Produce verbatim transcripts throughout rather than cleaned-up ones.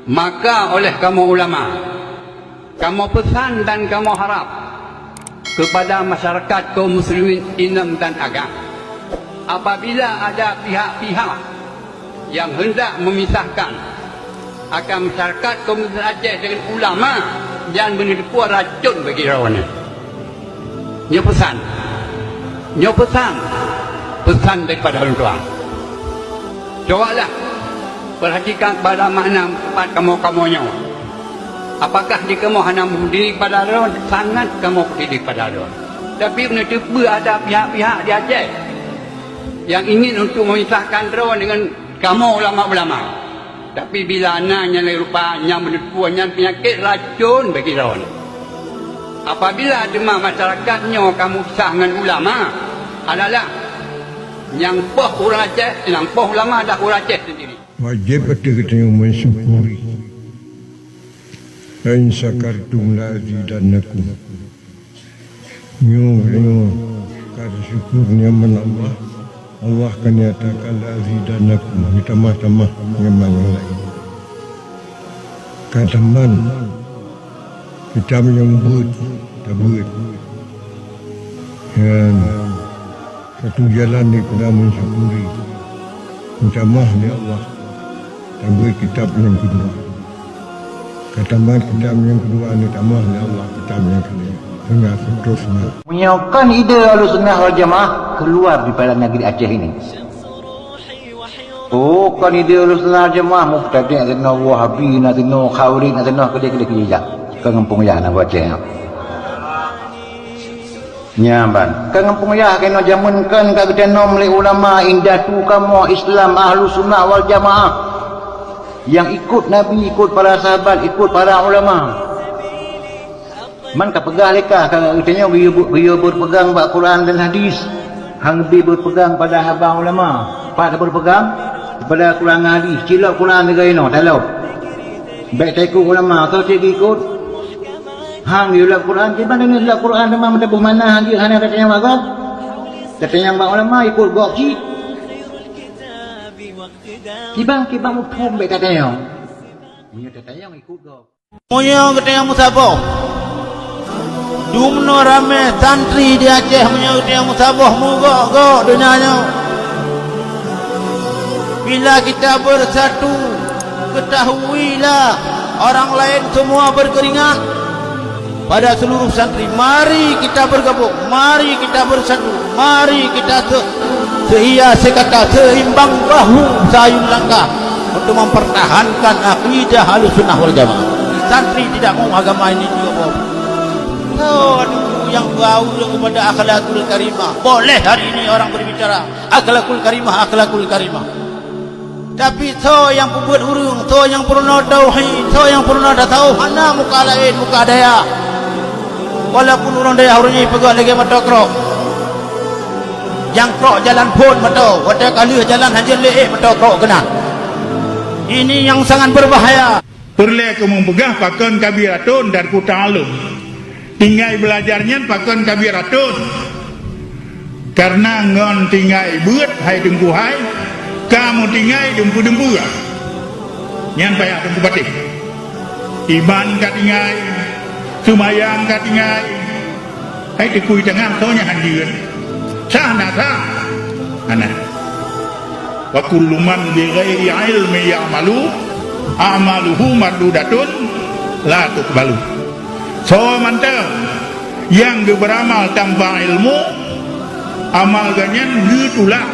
Maka oleh kamoe ulama, kamoe peusan dan kamoe harab keupada masyarakat kaum muslimin inong dan agam, apabila ada pihak-pihak nyang hendak memisahkan antara masyarakat kaum muslimin Aceh dengan ulama, nyan beuneuteupeu racon bagi droeneuh. Nyoe peusan. Nyoe peusan. Peusan daripada ulôn tuan. Cobalah perhatikan pada makna teumpat kamoe-kamoe nyoe. Apakah di kamoe hana meupeudulikan pada droe? Sangat kamoe peuduli pada droe. Tapi beuneuteupeu ada pihak-pihak di Aceh nyang ingin untuk memisahkan droe dengan kamoe ulama-ulama. Tapi bila na nyang lagée rupa nyang beuneuteupeu, nyan peunyakét racon bagi droe. Apabila teuma masyarakat nyoe ka meupisah ngon ulama, adalah nyang poh ureuëng Aceh, nyang poh ulama adalah ureuëng Aceh sendiri. Wajéb ateueh geutanyoe meusyukuri. "La in syakartum la azidannakum." Nyoe, nyoe ka teusyukur nikmat Allah, Allah ka nyatakan, "La azidannakum," geutamah-tamah nikmat nyang laén. Ka tamat kitab nyang beuet, tabeuet. Nyan satu jalan daripada meusyukuri, geutamah lé Allah, tabeuet kitab nyang keudua. Ka tamat kitab nyang keudua, neutamah lé Allah kitab nyang keudua, teungoh seterusnya. Meunyoe kon ide Ahlussunnah wal Jamaah, keluar daripada negeri Aceh ini. Oh, kon ide Ahlussunnah wal Jamaah, mubtadi' na sinoe, Wahabi na sinoe, Khawarij na sinoe, keudeh-keudeh keujijak. Kon gampông yah na Aceh nyoe. Nyan ban. Ka gampông yah keunoe jameun kan ka geutanom lé ulama indatu kamoe Islam Ahlussunnah wal Jamaah. Nyang ikot Nabi, ikot para sahabat, ikot para ulama. Man ka peugah lé ka, ka geutanyoe geuyue, geuyue beupeugang bak Quran dan hadis. Hana geubri beupeugang pada haba ulama. Pat beupeugang pada Quran dan hadis. Cilok Quran lagée inoe, talop. Bék taikot ulama, soe cit geukot? Hang yue lom Quran, kiban deungon lom Quran teuma meuteubeuh mana jeuet hana tatanyong bak gob. Tatanyong bak ulama ikot gob cit. Kiban, kiban muphom bék tatanyong. Meunyoe tatanyong ikot gob. Meunyoe geutanyoe meusaboh. Dumnoe ramé santri di Aceh meunyoe geutanyoe meusaboh meugok-gok donya nyoe. Bila kita bersatu, ketahuilah orang lain semua berkeringat. Pada seluruh santri, mari kita bergabung, mari kita bersatu, mari kita se-, sehingga sekata seimbang bahu sayun langkah untuk mempertahankan akidah Ahlussunnah wal Jamaah. Santri tidak mau agama ini juga bawa. Tahu yang bawa kepada akhlakul karimah. Boleh hari ini orang berbicara akhlakul karimah, akhlakul karimah. Tapi soe nyang peubuet ureuëng, soe nyang peurunoe tauhid, soe nyang peurunoe tasawuf, hana muka laén, muka dayah. Walaupun ureuëng dayah ureuëng nyan peugah lagée moto krok. Nyang krok jalan phon moto, watée ka lheueh jalan hanjeuet lé ék moto krok keunan. Ini yang sangat berbahaya. Peureulée keu meupeugah pakon kabiratun tarku ta'allum. Tinggai beulajar nyan pakon kabiratun. Kareuna ngon tinggai beuet hai teungku hai, ka meutinggai dumpeue-dumpeue. Nyan payah teungku patéh. Iman ka tinggai, seumayang ka tinggai, hai teukui teungoh soe nyang hanjeuet. Sah na sah? Hana. Wa kullu man bi ghairi ilmi ya'malu, a'maluhu mardudatun la tuqbalu. Soe mantong nyang geuberamal tanpa ilmu, amal geuh nyan geutulak,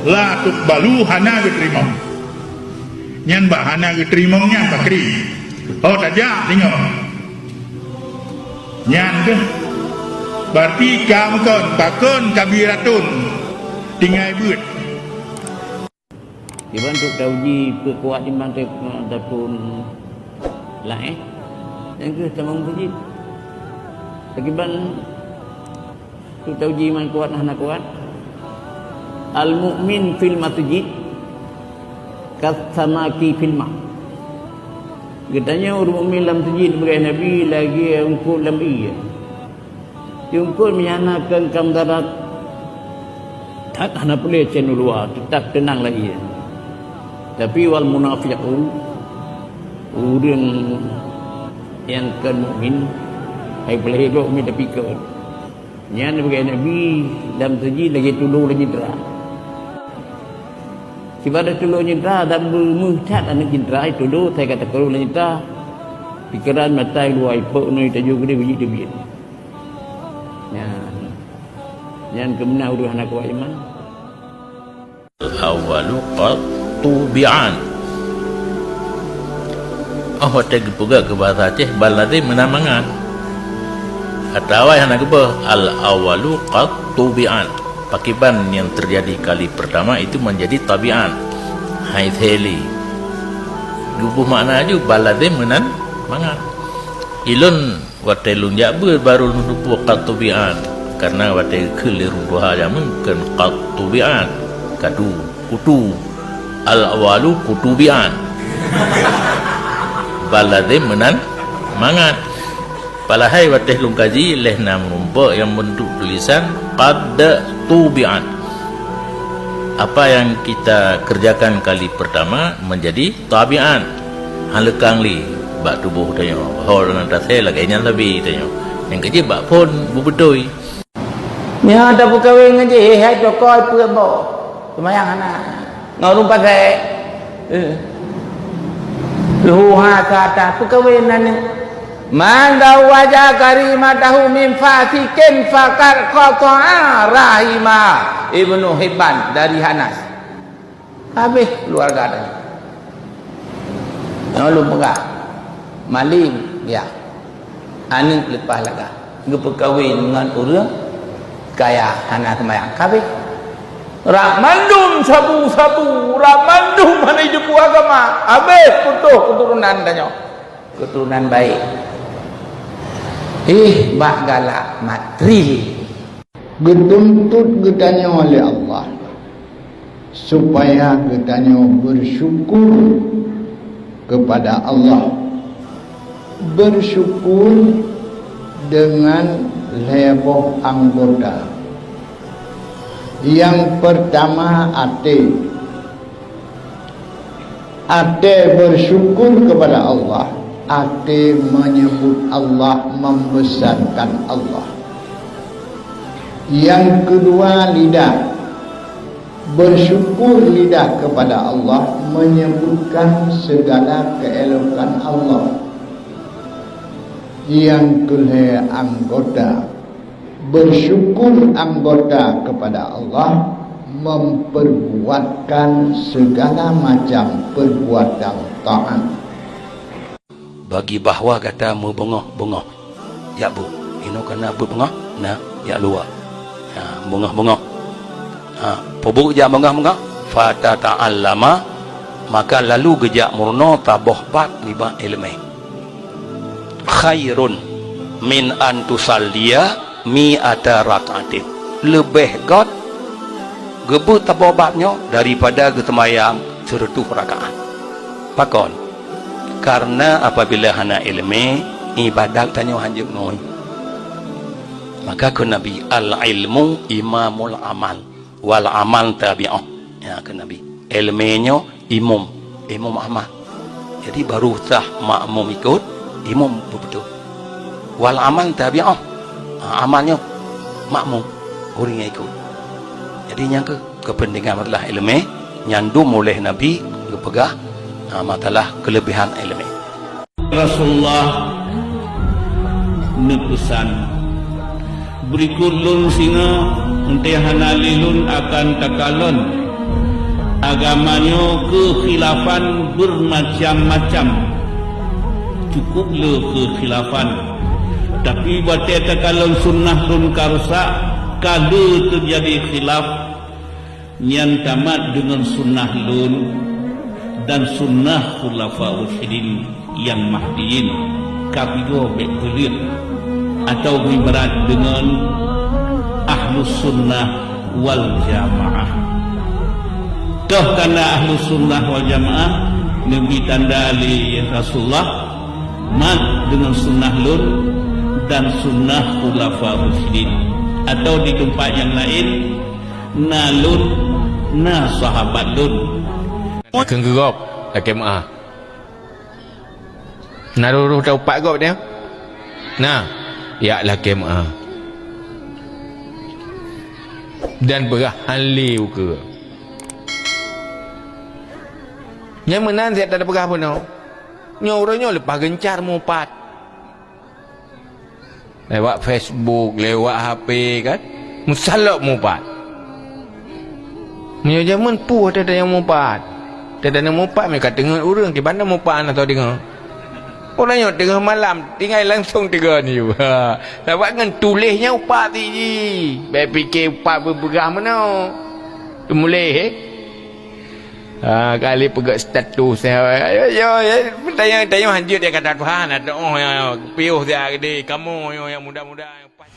la tuqbalu, hana geuteurimong. Nyan bak hana geuteurimong nyan pakri. Oh, tajak singoh. Nyan keuh. Berarti ka meukon, pakon kabiratun tinggai beuet. Kiban untuk tauji peukuat iman teu-, ataupun laén. Nyang keuh tamong tauji. Kiban untuk tauji iman kuat hana kuat. Al-mu'min fil masjid kasamaki fil ma. Geutanyoe ureuëng mukmin lam masjid beugai Nabi lagée eungkot lam ié. Eungkot meunyo hana keu kam darat, that hana puléh cen u luwa, teutap teunang lam ié. Tapi wal munafiqu Ureuëng nyang kon mukmin, hai peulahé gob mita pikot. Nyan bagaih Nabi lam seuji lagée tulo lam jitra. Sibada tulo jitra dan beumeuh that aneuëk jitra, tulo sai ka teukeurong lam jitra. Pikeran mata luwa ipok nui tajok geude biji teubiet. Nyan, nyan keumeuna ureuëng hana kuat iman. Al-awwalu qad tubi'an. Oh, watée geupeugah keu bahasa Aceh, ban lazem meunan mangat. Atawa hana geuboh, al-awwalu qad tubi'an. Pakriban nyang teujadi kali peurtama itu meunjadi tabi'an. Hai theli. Geuboh makna aju, ban lazem meunan mangat. Ilôn Watée lôn jak beuet barô lôn teupeue qad tubi'an, kareuna watée geukheun lé ureuëng tuha jameun kheun qad tubi'an, kadu, kutu, al-awwalu kutubi'an. Ban lazem meunan mangat. Padahai watée lôn kaji lheueh na meurumpok nyang beuntuk tulisan qad tubi'an. Apa yang kita kerjakan kali pertama menjadi tabi'an. Hana leukang lé bak tuboh tanyoe, ho na tasé lagée nyan sabe tanyoe. Nyang keujeuet bak phon beubeutôi. Nyoe tapeukawen ngon jih, hai tokoi peuet boh. Seumayang hana. Ngon ureuëng pasék. Eh. Luhu ha kata peukawen aneuk. Man zawwaja karimatahu min fasikin faqad qata'a rahimah. Ibnu Hibban dari Hanas. Habéh keuluwarga tadi. Nyang lôn peugah, malem, ya. Aneuk leupah lagak. Geupeukawen ngon ureuëng kaya hana seumayang. Ka habéh. Rak mandum sabu-sabu, rak mandum hana jiteupeue agama. Habéh putôh keuturonan tanyoe. Keuturonan baik. Ih, bak galak matril. Geutuntot geutanyoe lé Allah supaya geutanyoe beusyukur keupada Allah. Beusyukur deungon lhée boh anggota. Nyang peurtama, até. Até beusyukur keupada Allah, até meunyeubut Allah, membesarkan Allah. Nyang keudua, lidah. Beusyukur lidah keupada Allah, meunyeubutkan seugala keuélokan Allah. Nyang keulhée, anggota. Beusyukur anggota keupada Allah mempeurbuatkan seugala macam peurbuatan taát. Bagi bahwa gata meubeungoh-beungoh jak beuet. Inoe ka na beuet beungoh, na jak luwa. Ha, beungoh-beungoh. Ha, peue buet jak beungoh-beungoh? Fatata'allama, maka lalu geujak meurunoe saboh bab nibak iéleumé. Khairun min an tusalliya mi'ata rak'atin. Leubeh göt geubeuet saboh bab nyoe daripada geuseumayang seureutôh rakaat. Pakon? Kareuna apabila hana iéleumé, iébadat tanyoe hanjeuet ngui. Maka kheun Nabi, "Al-ilmu imamul amal." Wal amal tabi'ah. Ya, kheun Nabi. Iéleumé nyoe imum, imum amal. Jadi, baru sah makmum ikot, imum beubeutôi. Wal amal tabi'ah. Ha, amal nyoe makmum, ureuëng nyang ikot. Jadi, nyang keu keupeuntengan masalah iéleumé, nyang dum uleh Nabi geupeugah, ha, masalah keuleubehan iéleumé. Rasulullah neupeusan, "Beurikot lôn singoh, eunteuk hana lé lôn akan takalon agama nyoe keukhilafan beureumacam-macam." Cukup le keukhilafan. Tapi watée takalon sunnah lôn ka rusak, ka le teujadi khilaf. Nyan tamat deungon sunnah lôn dan sunnah Khulafaur Rasyidin nyang Mahdiyyin, ka pigoe bék peuleueh, atawa meuibarat deungon Ahlus Sunnah wal Jamaah. Toh tanda Ahlus Sunnah wal Jamaah, neubri tanda lé Rasulullah, mat deungon sunnah lôn dan sunnah Khulafaur Rasyidin, atawa di teumpat nyang laén, na lôn, na sahabat lôn. Kheun geugob, lakée meuáh. Na roh-roh taupat gob nyan? Na, jak lakée meu'ah. Dan peugah han lé ukeue. Nyang meunan siat tapeugah bunoe. Nyoe uroe nyoe leupah geuncar mupat. Lewat Facebook, lewat H P kan. Meusalok mupat. Meunyoe jameun peue teuh nyang mupat. Teuh nyang mupat meuka teungeut ureuëng kiban mupat na tau deungoe. Uroe nyoe teungoh malam tinggai langsong teugon yue. Ha. Sabab ngon tuléh nyan upat ti jih. Bék pike upat beupeugah meunoe. Teumuléh, eh? Ha, kali peugah status, eh, ayo, ayo, ayo, tayang, tayang hanjeuet ya kata Tuhan, ada oh ya, piôh dia gede, kamu yo yang muda-muda yang pas.